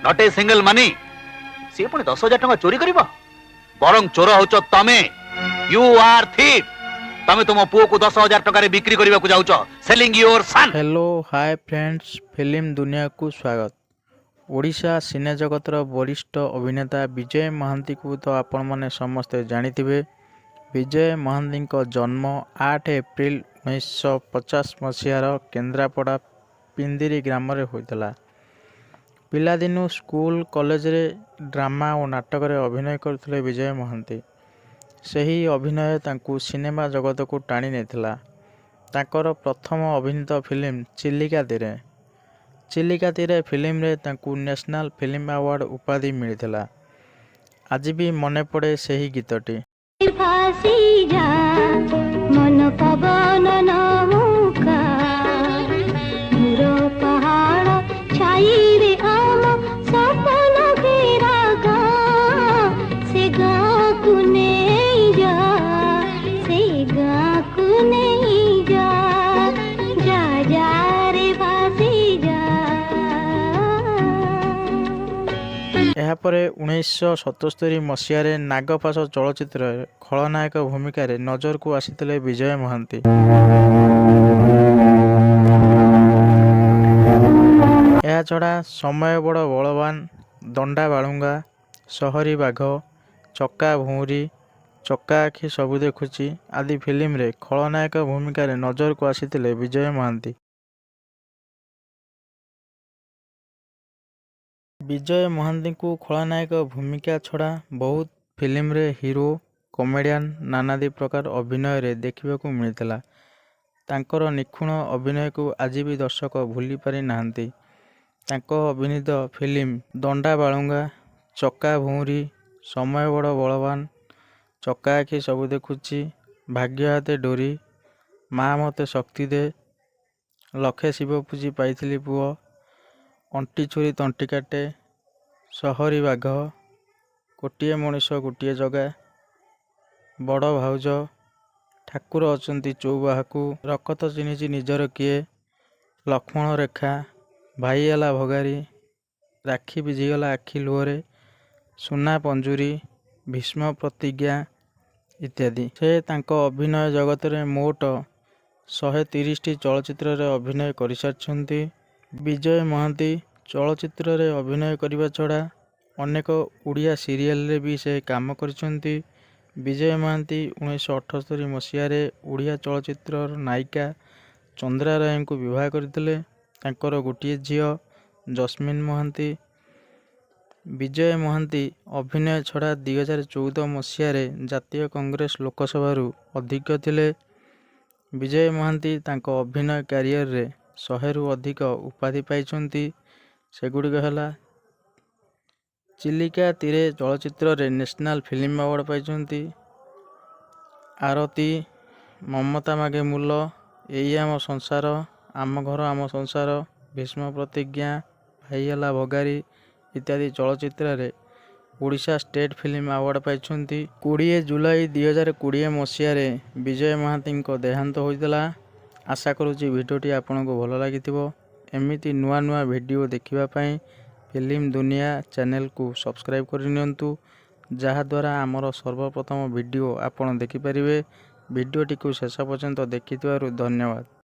Not a single money. ସିଏ ପୁଣି 10,000 ଟଙ୍କା ଚୋରି କରିବ? ବରଂ ଚୋର ହଉଛ ତମେ। You are thief. ତମେ ତୁମ ପୁଅକୁ 10,000 ଟଙ୍କାରେ ବିକ୍ରି କରିବାକୁ ଯାଉଛ, selling your son. Hello, hi friends, film ଦୁନିଆକୁ ସ୍ୱାଗତ। ଓଡ଼ିଶା ସିନେ ଜଗତର ବରିଷ୍ଠ ଅଭିନେତା ବିଜୟ ମହାନ୍ତିକୁ ତ ଆପଣମାନେ ସମସ୍ତେ ଜାଣିଥିବେ। ବିଜୟ ମହାନ୍ତିଙ୍କ ଜନ୍ମ 8 ଏପ୍ରିଲ 1950 ମସିହାର କେନ୍ଦ୍ରାପଡ଼ା ପିନ୍ଦିରି ଗ୍ରାମରେ ହୋଇଥିଲା। ପିଲାଦିନୁ ସ୍କୁଲ କଲେଜରେ ଡ୍ରାମା ଓ ନାଟକରେ ଅଭିନୟ କରୁଥିଲେ ବିଜୟ ମହାନ୍ତି। ସେହି ଅଭିନୟ ତାଙ୍କୁ ସିନେମା ଜଗତକୁ ଟାଣି ନେଇଥିଲା। ତାଙ୍କର ପ୍ରଥମ ଅଭିନୀତ ଫିଲ୍ମ ଚିଲିକା ତୀରେ। ଚିଲିକା ତୀରେ ଫିଲ୍ମରେ ତାଙ୍କୁ ନ୍ୟାସନାଲ ଫିଲ୍ମ ଆୱାର୍ଡ଼ ଉପାଧି ମିଳିଥିଲା। ଆଜି ବି ମନେ ପଡ଼େ ସେହି ଗୀତଟି। ଭାସି ଯା ମନ ପବନ ନୌକା, ଦୂର ପାହାଡ଼ ଛାଇରେ ଆମ ସପନ ଘେରା ଗାଁ, ସେ ଗାଁକୁ ନେଇ ଯା, ସେ ଗାଁକୁ ନେଇ ଯା, ଯା ଯା ରେ ଭାସି ଯା। ଏହାପରେ 1977 ମସିହାରେ ନାଗପାଶ ଚଳଚ୍ଚିତ୍ରରେ ଖଳନାୟକ ଭୂମିକାରେ ନଜରକୁ ଆସିଥିଲେ ବିଜୟ ମହାନ୍ତି। ଏହାଛଡ଼ା ସମୟ ବଡ଼ ବଳବାନ, ଦଣ୍ଡା ବାଳୁଙ୍ଗା, ସହରୀ ବାଘ, ଚକା ଭଉଁରୀ, ଚକା ଆଖି ସବୁ ଦେଖୁଛି ଆଦି ଫିଲ୍ମରେ ଖଳନାୟକ ଭୂମିକାରେ ନଜରକୁ ଆସିଥିଲେ ବିଜୟ ମହାନ୍ତି। ବିଜୟ ମହାନ୍ତିଙ୍କୁ ଖଳନାୟକ ଭୂମିକା ଛଡ଼ା ବହୁତ ଫିଲ୍ମରେ ହିରୋ, କମେଡ଼ିଆନ ନାନାଦି ପ୍ରକାର ଅଭିନୟରେ ଦେଖିବାକୁ ମିଳିଥିଲା। ତାଙ୍କର ନିଖୁଣ ଅଭିନୟକୁ ଆଜି ବି ଦର୍ଶକ ଭୁଲି ପାରି ନାହାନ୍ତି। ତାଙ୍କ ଅଭିନୀତ ଫିଲ୍ମ ଦଣ୍ଡା ବାଳୁଙ୍ଗା, ଚକା ଭଉଁରୀ, ସମୟ ବଡ଼ ବଳବାନ, ଚକା ଆଖି ସବୁ ଦେଖୁଛି, ଭାଗ୍ୟ ହାତେ ଡୋରି, ମା ମତେ ଶକ୍ତି ଦେ, ଲକ୍ଷେ ଶିବ ପୂଜି ପାଇଥିଲି ପୁଅ, ଅଣ୍ଟି ଛୁରୀ ତଣ୍ଟି କାଟେ, ସହରୀ ବାଘ, ଗୋଟିଏ ମଣିଷ ଗୋଟିଏ ଜଗା, ବଡ଼ ଭାଉଜ, ଠାକୁର ଅଛନ୍ତି ଚଉବାହାକୁ, ରକତ ଚିହ୍ନିଛି ନିଜର କିଏ, ଲକ୍ଷ୍ମଣ ରେଖା, ଭାଇ ହେଲା ଭଗାରୀ, ରାକ୍ଷୀ ଭିଜିଗଲା ଆଖି ଲୁହରେ, ସୁନା ପଞ୍ଜୁରୀ, ଭୀଷ୍ମ ପ୍ରତିଜ୍ଞା ଇତ୍ୟାଦି। ସେ ତାଙ୍କ ଅଭିନୟ ଜଗତରେ ମୋଟ 130ଟି ଚଳଚ୍ଚିତ୍ରରେ ଅଭିନୟ କରିସାରିଛନ୍ତି। ବିଜୟ ମହାନ୍ତି ଚଳଚ୍ଚିତ୍ରରେ ଅଭିନୟ କରିବା ଛଡ଼ା ଅନେକ ଓଡ଼ିଆ ସିରିଏଲରେ ବି ସେ କାମ କରିଛନ୍ତି। ବିଜୟ ମହାନ୍ତି 1978 ମସିହାରେ ଓଡ଼ିଆ ଚଳଚ୍ଚିତ୍ରର ନାୟିକା ଚନ୍ଦ୍ରା ରାୟଙ୍କୁ ବିବାହ କରିଥିଲେ। ତାଙ୍କର ଗୋଟିଏ ଝିଅ ଜସ୍ମିନ ମହାନ୍ତି। ବିଜୟ ମହାନ୍ତି ଅଭିନୟ ଛଡ଼ା 2014 ମସିହାରେ ଜାତୀୟ କଂଗ୍ରେସ ଲୋକସଭାରୁ ଅଧ୍ୟକ୍ଷ ଥିଲେ। ବିଜୟ ମହାନ୍ତି ତାଙ୍କ ଅଭିନୟ କ୍ୟାରିୟରରେ 100ରୁ ଅଧିକ ଉପାଧି ପାଇଛନ୍ତି। ସେଗୁଡ଼ିକ ହେଲା ଚିଲିକା ତୀରେ ଚଳଚ୍ଚିତ୍ରରେ ନ୍ୟାସନାଲ ଫିଲ୍ମ ଆୱାର୍ଡ଼ ପାଇଛନ୍ତି। ଆରତୀ, ମମତା ମାଗେ ମୂଲ, ଏଇ ଆମ ସଂସାର, ଆମ ଘର ଆମ ସଂସାର, ଭୀଷ୍ମ ପ୍ରତିଜ୍ଞା, ଭାଇ ହେଲା ଭଗାରୀ ଇତ୍ୟାଦି ଚଳଚ୍ଚିତ୍ରରେ ଓଡ଼ିଶା ଷ୍ଟେଟ୍ ଫିଲ୍ମ ଆୱାର୍ଡ଼ ପାଇଛନ୍ତି। 20 ଜୁଲାଇ 2020 ମସିହାରେ ବିଜୟ ମହାନ୍ତିଙ୍କ ଦେହାନ୍ତ ହୋଇଥିଲା। ଆଶା କରୁଛି ଭିଡ଼ିଓଟି ଆପଣଙ୍କୁ ଭଲ ଲାଗିଥିବ। ଏମିତି ନୂଆ ନୂଆ ଭିଡ଼ିଓ ଦେଖିବା ପାଇଁ ଫିଲ୍ମ ଦୁନିଆ ଚ୍ୟାନେଲକୁ ସବସ୍କ୍ରାଇବ୍ କରିନିଅନ୍ତୁ, ଯାହାଦ୍ୱାରା ଆମର ସର୍ବପ୍ରଥମ ଭିଡ଼ିଓ ଆପଣ ଦେଖିପାରିବେ। ଭିଡ଼ିଓଟିକୁ ଶେଷ ପର୍ଯ୍ୟନ୍ତ ଦେଖିଥିବାରୁ ଧନ୍ୟବାଦ।